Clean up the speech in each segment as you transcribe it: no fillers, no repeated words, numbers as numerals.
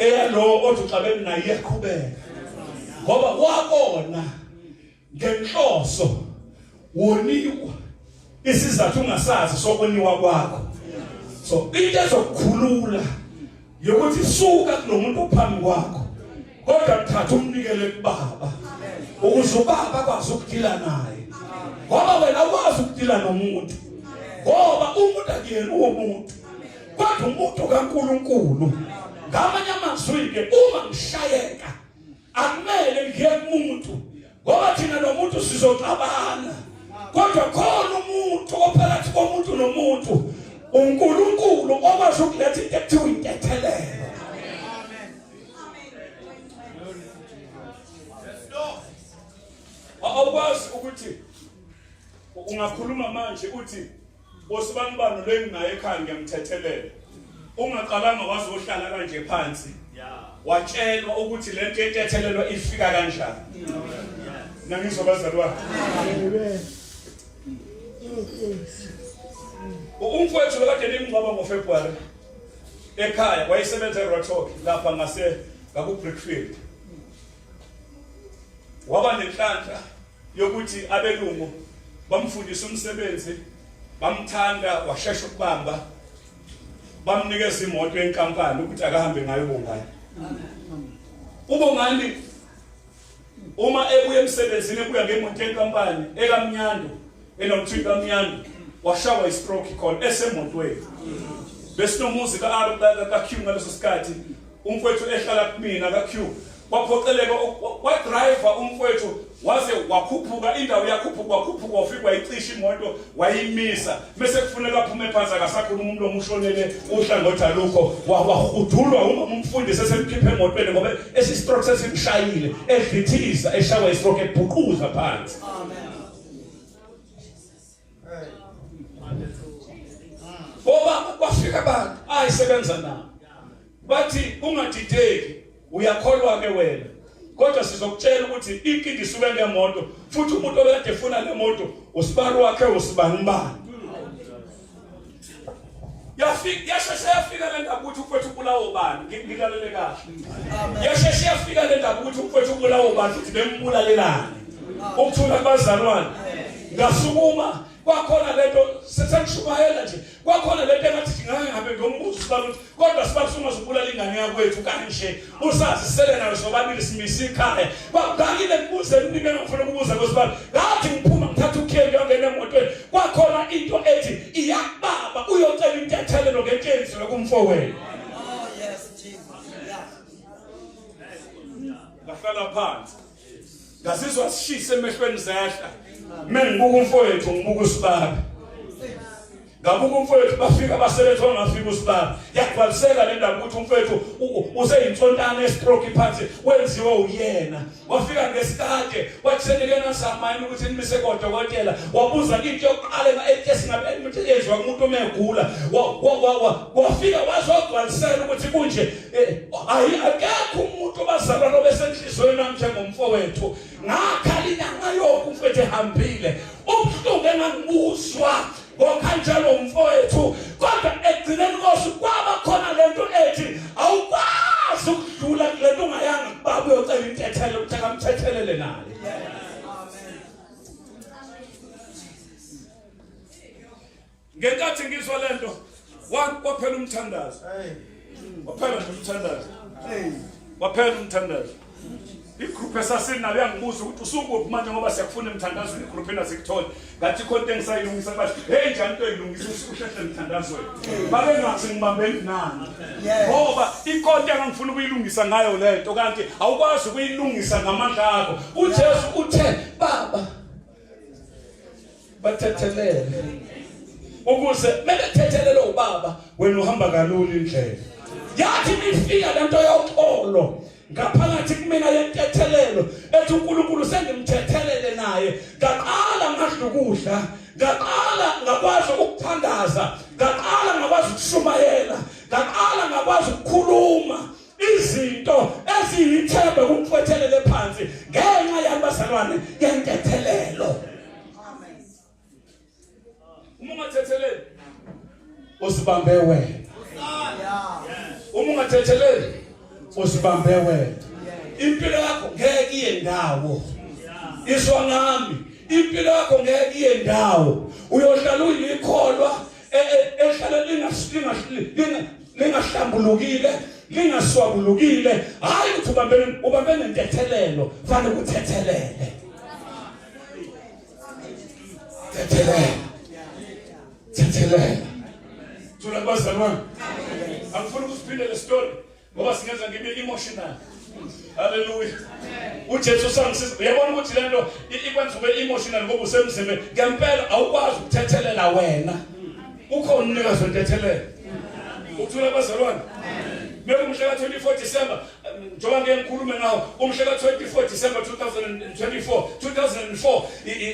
Eyalo othi uxabene naye iyaqhubeka. Ngoba wabona ngenhloso woniwa isizathu ungasazi sokoniwa kwakho. So into ezokukhulula yokuthi suka kulomuntu ophambi kwakho kodwa thatha umnikele kubaba ukuze ubaba akwazi ukudila naye ngoba wena ukwazi ukudila nomuntu ngoba umuntu akuyena umuntu kodwa umuntu kaNkuluNkulu. Ngamanye amazwi-ke uma ngishayeka akumele ngiye kumuntu ngoba thina nomuntu sizoxabana kodwa khona umuntu ophakathi komuntu nomuntu uNkulunkulu okwazi ukuletha into ekuthiwa intethelelo. Awukwazi ukuthi ungakhuluma manje uthi Osibanibani lo enginaye ekhaya ngiyamthethelela. Ungaqalanga wazohlala kanje phansi. Watshelwa ukuthi le nto yentethelelo ifika kanjani. Nangizwa bazalwane. Umfowethu lo kade nimngcwaba ngoFebruary ekhaya wayesebenza eRotok lapha ngase ngaku Brickfield. Waba nenhlanhla yokuthi abelungu bamfundisa umsebenzi bamthanda washesha ukubamba bamnikeza imoto yenkampani ukuthi akahambe ngayo uBongani. UBongani uma ebuya emsebenzini ebuya ngemoto yenkampani ekamnyando enomthini kamnyando washawa istroke khona esemotweni. Besinomuzi ka-R ka-Q ngaleso sikhathi umfowethu ehlala kumina ka-Q waphoqeleka wadriver umfowethu waze wakhuphuka indawo yakhuphuka wakhuphuka wafika wayicisha imoto wayimisa bese kufuneka aphume phansi akasakhuluma umlomo ushonele uhlangothi alukho wahudulwa uma umfundisi esemkhiphe emotweni ngoba esistroke sesimshayile edlithiza eshawa istroke ebhuquza phansi. Ngoba kwafika abantu ayisebenza nabo bathi ungadideki uyakholwa ke wena kodwa sizokutshela ukuthi inkinga isuke ngemoto futhi umuntu obekade efuna le moto usibani wakhe usibani bani. Yafika yasheshe yafika le ndaba ukuthi umfowethu ubulawa ubani. Ngilalele kahle. Yasheshe yafika le ndaba ukuthi umfowethu ubulawa ubani futhi bembulalelani. Ukuthula kubazalwane. Ngasukuma kwakhona lento sengishumayela nje kwakhona lento engathi ngake ngabe ngombuzo sibala ukuthi kodwa sibala sungazubulala ingane yakwethu kanje usazi sele nayo sobabili simise ikhaya kwangangile kubuze eminingi engifuna ukubuza kwesibala ngathi ngiphuma ngithatha ukhiye ngiyongena emotweni kwakhona into ethi iyakubaba uyocela intethelelo ngento eyenziwe kumfowenu. Oh yes Jesus. Yeah. Ngahlala phansi ngazizwa sishisa emehlweni zehla mengibuka umfowethu ngibuka usibaba ngabuka umfowethu bafika abasebenzi wangafika usibaba yagcwaliseka le ndaba ukuthi umfowethu useyinsontana estroke phansi wenziwe uyena wafika ngesikade wathi senike nazama yini ukuthi nimise kodokotela wabuza into yokuqala esingabe yenziwa kumuntu omegula wafika wazogcwalisela ukuthi kunje eh, ayi akekho umuntu obazalwana obesenhliziyweni nami njengomfowethu ngakhala inyanga yonke umfowethu ehambile ubuhlungu engangibuzwa ngokhanjalo umfowethu kodwa ekugcineni kosuku kwaba khona lento ethi awukwazi ukudlula kule nto ungayanga kubaba uyocela intethelo ukuthi akamthethelele naye. Ngenkathi ngizwa lento waphela umthandazo. Waphela nje umthandazo. Waphela umthandazo. Igroup esasinayo yangibuza ukuthi usukuphi manje ngoba siyakufuna emthandazweni igroup enasikutholi. Ngathi khona into engisayilungisa bathi hey njani into oyilungisa usheshe emthandazweni. Babengathi ngibambe nani. Ngoba ikhona engangifuna ukuyilungisa ngayo lento kanti awukwazi ukuyilungisa ngamandla akho. uJesu uthe baba bathethelele ukuze mebethethelele ubaba wena uhamba kalula indlela. Yathi nifika lento yoxolo ngaphakathi kumina yentethelelo ethi uNkulunkulu sengimthethelele naye ngaqala ngadla ukudla ngaqala ngakwazi ukuthandaza ngaqala ngakwazi ukushumayela ngaqala ngakwazi ukukhuluma izinto eziyithemba kumfwethelele phansi ngenxa yabazalwane yentethelelo. Uma ungathetheleli usibambe wena. Uma ungathetheleli Usibambe wena. Impilo yakho ngeke iye ndawo. Izwa ngami, impilo yakho ngeke iye ndawo. Uyohlala uyikholwa e, e, ehlala lingahlambulukile lingaswabulukile hayi ukuthi ubambe ubambe nentethelelo fanele ukuthethelele thethelela thethelela thola bazalwane angifuni ukusiphinde le story ngoba singenza ngibe emotional haleluya uJesu usangisiza uyabona ukuthi lento ikwenza ube emotional ngoba usemzimbeni ngempela awukwazi ukuthethelela wena ukhona umnikazi wentethelelo uthula abazalwane Beka umhla ka-24 December njengoba ngeke ngikhulume ngawo umhla ka-24 December 2024 2004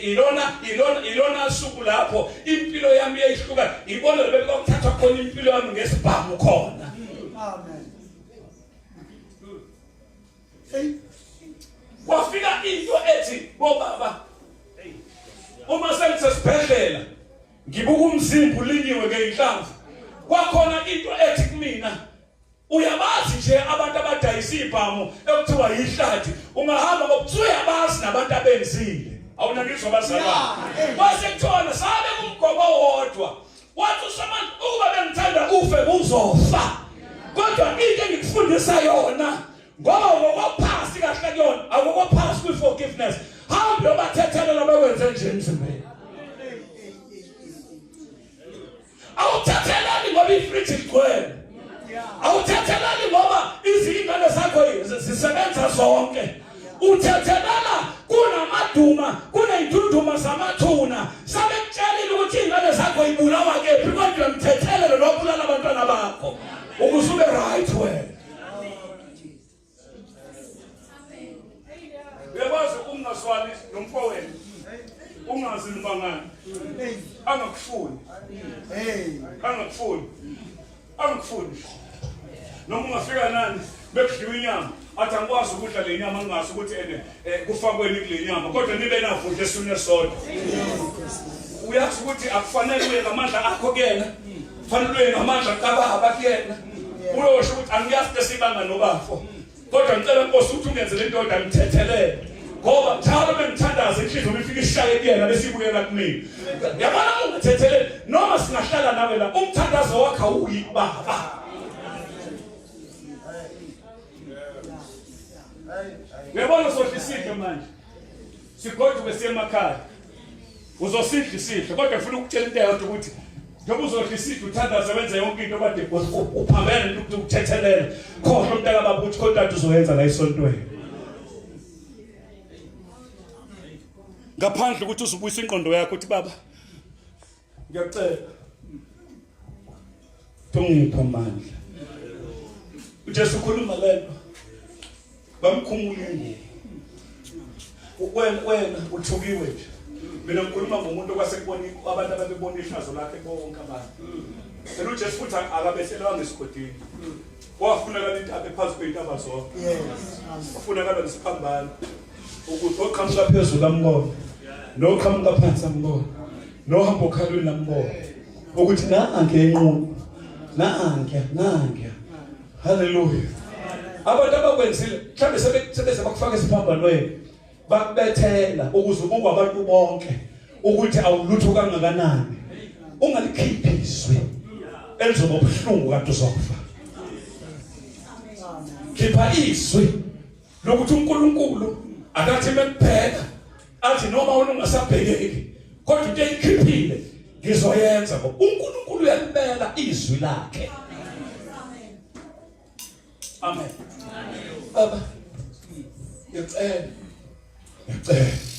ilona ilona ilona suku lapho impilo yami yayihluka ibona lebe kwakuthathwa khona impilo yami ngesibhamu khona Amen. Hey. Kwafika into ethi bobaba uma sengisesibhedlela ngibuka umzimba ulinyiwe ngeyinhlamvu kwakhona into ethi kumina uyabazi nje abantu abadayisa ibhamu ekuthiwa yihlathi ungahamba ngoba uyabazi nabantu abenzile awunangizwa bazalwane kwase kuthiwa sabe kumgomo wodwa wathi uSamandla ukuba bengithanda ufe uzofa kodwa into engikufundisa yona ngoba ngokophasi kahle kuyona akukophasi kwi-forgiveness hambe uyobathethelela bakwenze nje emzimbeni awuthethelani ngoba ifriji ligcwele awuthethelani ngoba izingane zakho zisebenza zonke uthethelela kunamaduma kuney'ndunduma zamathuna sabekutshelile ukuthi iy'ngane zakho ibulawa kephi kodwa mthethelelo lobulala abantwana bakho ukuze ube right wena Uyakwazi ukungazwani nomfowenu ungazi nibangani angakufuni angakufuni angakufuni noma ungafika nani bekudliwa inyama athi angikwazi ukudla le nyama ngingazi ukuthi ene eh, kufakweni kule nyama kodwa nibe navudla esiswini esodwa uyazi ukuthi akufanele uye ngamandla akho kuyena fanele uye ngamandla kababa kuyena uyosho ukuthi angiyazi into esibanga nobafo kodwa ngicela nkosi ukuthi ungenzele indoda ngithethelele ngoba njalo bengithandaza inhliziyo ifika ishaye kuyena bese ibuyela kumina yabona ungathetheleli noma singahlala nawe la umthandazo wakho awuyi kubaba uyabona uzohla isidlo manje sigoduke siye emakhaya uzosidla isidlo kodwa ngifuna ukutshela into eyodwa ukuthi njengoba uzodla isidlo uthandaze wenze yonke into kade uphambene nto ukuthi ukuthethelele khohlwa umntaka baba ukuthi kodwa uzoyenza la esontweni ngaphandle ukuthi uzubuyisa ingqondo yakho uthi baba ngiyacela Tungipha amandla. uJesu ukhuluma lento. Bamkhumula ingubo. Wena wena uthukiwe nje. Mina ngikhuluma ngomuntu okwasekubona abantu ababebona ihlazo lakhe bonke abantu. Phela uJesu futhi akabehlelwanga esigodini. Wafunakala intaba ephazu kweyintaba zonke. Yes. Wafunakala nesiphambano. Ukuthi oqhamuka phezulu ambone. Noqhamuka phansi ambone. Nohamba okhalweni ambone. Ukuthi nanke enqunu. Nanke, nanke. Hallelujah. Abantu abakwenzile mhlawumbe sebeze bakufaka esiphambanweni. Bakubethela ukuze ubukwe abantu bonke ukuthi awulutho kangakanani. Ungalikhiphi izwi elizoba ubuhlungu kanti uzofa. Khipha izwi lokuthi uNkulunkulu akathi mekubheka athi noma wena ungasabhekeki kodwa into eyikhiphile ngizoyenza ngoba uNkulunkulu uyalibela izwi lakhe amen baba ngiyacela ngiyacela